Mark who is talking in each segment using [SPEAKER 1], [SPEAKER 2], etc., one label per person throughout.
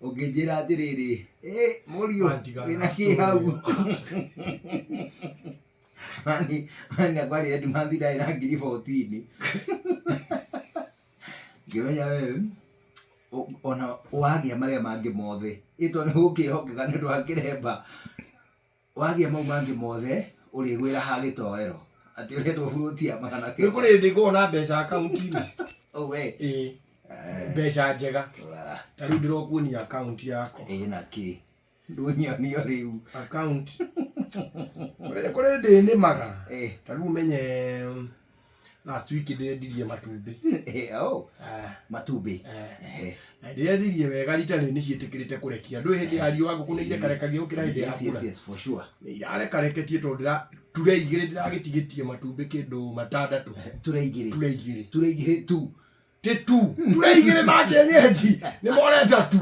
[SPEAKER 1] Ũngĩnjĩra atĩrĩrĩ, "Ĩ, mũriũ,
[SPEAKER 2] Wantiga
[SPEAKER 1] wĩna
[SPEAKER 2] na
[SPEAKER 1] kĩ hau?"
[SPEAKER 2] story.
[SPEAKER 1] Mani, mani akwarĩ Edmathi ndarĩ na ngiri 14. Ngĩmenya we, ona wagĩa marĩa mangĩ mothe, ĩ tondũ nĩ gũkĩhokeka nĩ ũndũ wa kĩremba. Wagĩa mau mangĩ mothe, ũrĩgwĩra ha gĩtoero. Atĩ ũretwo buroti ya magana
[SPEAKER 2] Nĩ
[SPEAKER 1] kenda.
[SPEAKER 2] kũrĩ hĩndĩ ngoragwo na mbeca akaunti-inĩ.
[SPEAKER 1] Oh, we.
[SPEAKER 2] Ĩĩ, mbeca njega.
[SPEAKER 1] Wa,
[SPEAKER 2] Ta rĩu ndĩrokuonia akaunti yakwa.
[SPEAKER 1] Ĩ na kĩ? Ndũnyonio rĩu.
[SPEAKER 2] Akaunti. Kũrĩ hĩndĩ nĩmaga. Ta rĩu ũmenye last week ndĩrendirie matumbĩ.
[SPEAKER 1] Oh,
[SPEAKER 2] Ah,
[SPEAKER 1] matumbĩ.
[SPEAKER 2] eh.
[SPEAKER 1] Ehe.
[SPEAKER 2] Na ndĩrendirie wega rita rĩrĩ nĩciĩtĩkĩrĩte kũrekia. Ndũĩ hĩndĩ ya riũa ngũkũ nĩ irekarekagia gũkĩra hĩndĩ ya
[SPEAKER 1] Yes,
[SPEAKER 2] mbura.
[SPEAKER 1] yes, yes, for sure.
[SPEAKER 2] Irarekareketie tondũ ndĩra ture igĩrĩ ndĩragĩtigĩtie matumbĩ kĩndũ matandatũ.
[SPEAKER 1] Ture igĩrĩ.
[SPEAKER 2] Ture igĩrĩ.
[SPEAKER 1] Ture igĩrĩ tu.
[SPEAKER 2] Ti tu. Ture igĩrĩ ma kĩenyenji nĩ moreta tu.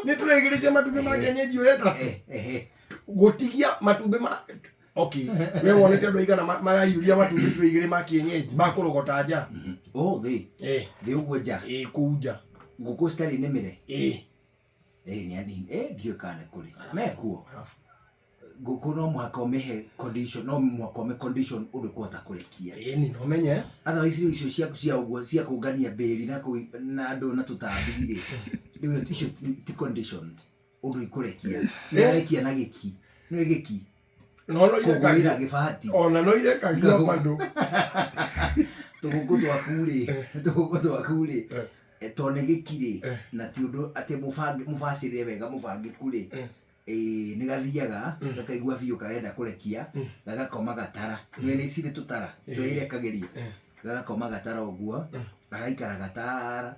[SPEAKER 2] Nĩ ture igĩrĩ cia matumbĩ ma kĩenyenji ũreta tu.
[SPEAKER 1] Eh, ehe.
[SPEAKER 2] Gũtigia matumbĩ ma okay we wonete andũ aigana maraiyũria matumbĩ ture igĩrĩ ma kĩenyenji ma kũrogota nja.
[SPEAKER 1] Oh, thĩ.
[SPEAKER 2] Eh.
[SPEAKER 1] Thĩ ũguo nja.
[SPEAKER 2] Ĩ kũu nja.
[SPEAKER 1] Ngũkũ citarĩ nĩmĩre.
[SPEAKER 2] Ĩ.
[SPEAKER 1] Eh, nĩ anini. Eh, ndiũĩ kana nĩ kũrĩ. Mekuo.
[SPEAKER 2] Arabu.
[SPEAKER 1] Ngũkũ no mũhaka ũmĩhe condition, no mũhaka ũmĩ condition ũndũ ĩkũhota kũrekia.
[SPEAKER 2] Ĩ ni no menye.
[SPEAKER 1] Otherwise rĩu icio ciaku cia ũguo cia kũngania mbĩri na na andũ na tũtambi rĩ, rĩu icio ti conditioned ũndũ ikũrekia. Irarekia na gĩki. Nĩ gĩki.
[SPEAKER 2] No no
[SPEAKER 1] Kũgwĩra
[SPEAKER 2] irekagia.
[SPEAKER 1] gĩbati.
[SPEAKER 2] Ona no irekagia bado.
[SPEAKER 1] Tũgũkũ twaku rĩ, tũgũkũ twaku rĩ, to nĩ gĩki rĩ, na ti ũndũ atĩ mũbacĩrĩre wega mũbangĩku rĩ, nĩ gathiaga gakaigua biũ karenda kũrekia, gagakoma gatara. Nĩ nĩ cirĩ tũtara tũrĩa irekagĩria. Gagakoma gatara ũguo, gagaikara gatara,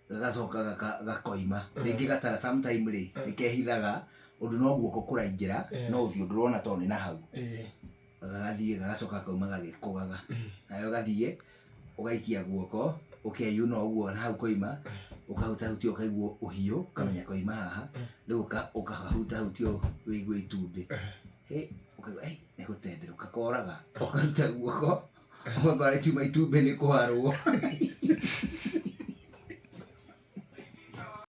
[SPEAKER 1] gagacoka gakoima. Rĩngĩ gatara sometime rĩ, nĩ kehithaga ũndũ no guoko kũraingĩra, no ũthiũ ndũrona tondũ nĩ na hau. Gagathiĩ gagacoka gakauma gagĩkũgaga. Nawe ũgathiĩ ũgaikia guoko, ũkeyuna ũguo na hau koima, ũkahutahutia ũkaigua ũhiũ, ũkamenya koima haha, rĩu ũkahutahutia wĩigue itumbĩ. Hĩ, ũkaigua ĩ, nĩ gũtenderũka koraga, ũkaruta guoko, ũgakora rĩkiuma itumbĩ nĩ kũharwo.